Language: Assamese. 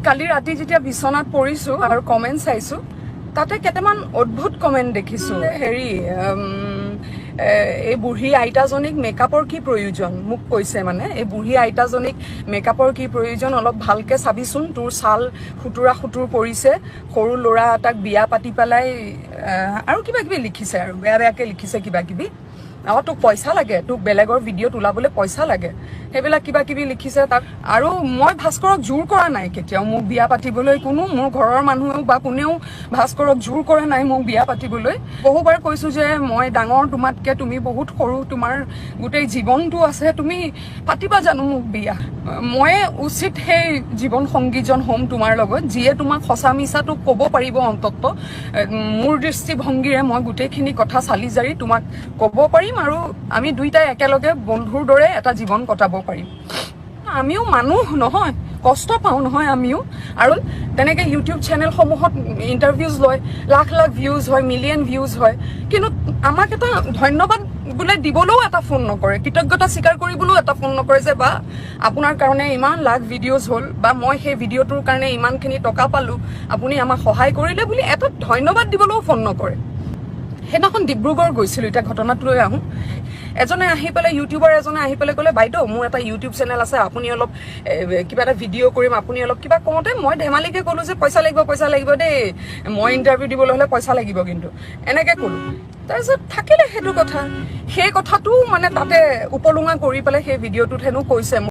কালি ৰাতি যেতিয়া বিচনাত পৰিছো আৰু কমেণ্ট চাইছো, তাতে কেইটামান অদ্ভুত কমেণ্ট দেখিছো। হেৰি, এই বুঢ়ী আইতাজনীক মেকআপৰ কি প্ৰয়োজন, মোক কৈছে মানে, এই বুঢ়ী আইতাজনীক মেকআপৰ কি প্ৰয়োজন, অলপ ভালকে চাবিচোন, তোৰ ছাল সুতুৰা সুতুৰ পৰিছে, সৰু ল'ৰা এটাক বিয়া পাতি পেলাই, আৰু কিবা কিবি লিখিছে আৰু বেয়া বেয়াকে লিখিছে কিবা কিবি। তোক পইচা লাগে, তোক বেলেগৰ ভিডিঅ'ত ওলাবলৈ পইচা লাগে, সেইবিলাক কিবা কিবি লিখিছে তাক। আৰু মই ভাস্কৰক জোৰ কৰা নাই কেতিয়াও মোক বিয়া পাতিবলৈ। কোনো মোৰ ঘৰৰ মানুহেও বা কোনেও ভাস্কৰক জোৰ কৰা নাই মোক বিয়া পাতিবলৈ। বহুবাৰ কৈছো যে মই ডাঙৰ তোমাতকে, তুমি বহুত সৰু, তোমাৰ গোটেই জীৱনটো আছে, তুমি পাতিবা জানো মোক বিয়া? ময়ে উচিত সেই জীৱন সংগীজন হ'ম তোমাৰ লগত, যিয়ে তোমাক সঁচা মিছাটো ক'ব পাৰিব। অন্তত মোৰ দৃষ্টিভংগীৰে মই গোটেইখিনি কথা চালি জাৰি তোমাক ক'ব পাৰিম আৰু আমি দুইটাই একেলগে বন্ধুৰ দৰে এটা জীৱন কটাব পাৰিম। আমিও মানুহ নহয়, কষ্ট পাওঁ নহয় আমিও। আৰু তেনেকে ইউটিউব চেনেলসমূহত ইণ্টাৰভিউজ লয়, লাখ লাখ ভিউজ হয়, মিলিয়ন ভিউজ হয়, কিন্তু আমাক এটা ধন্যবাদ বোলে দিবলৈও এটা ফোন নকৰে, কৃতজ্ঞতা স্বীকাৰ কৰিবলৈও এটা ফোন নকৰে যে বা আপোনাৰ কাৰণে ইমান লাখ ভিডিঅ'জ হ'ল বা মই সেই ভিডিঅ'টোৰ কাৰণে ইমানখিনি টকা পালোঁ, আপুনি আমাক সহায় কৰিলে বুলি এটা ধন্যবাদ দিবলৈও ফোন নকৰে। সেইদিনাখন ডিব্ৰুগড় গৈছিলোঁ, এতিয়া ঘটনাটোলৈ আহোঁ। এজনে আহি পেলাই, ইউটিউবাৰ এজনে আহি পেলাই ক'লে, "বাইদেউ, মোৰ এটা ইউটিউব চেনেল আছে, আপুনি অলপ কিবা এটা ভিডিঅ' কৰিম, আপুনি অলপ কিবা" কওঁতে মই ধেমালিকে ক'লো যে পইচা লাগিব, পইচা লাগিব দেই, মই ইণ্টাৰভিউ দিবলৈ হ'লে পইচা লাগিব কিন্তু, এনেকে ক'লো। তাৰপিছত থাকিলে সেইটো কথা। সেই কথাটো মানে তাতে উপলুঙা কৰি পেলাই সেই ভিডিঅ'টোত হেনো কৈছে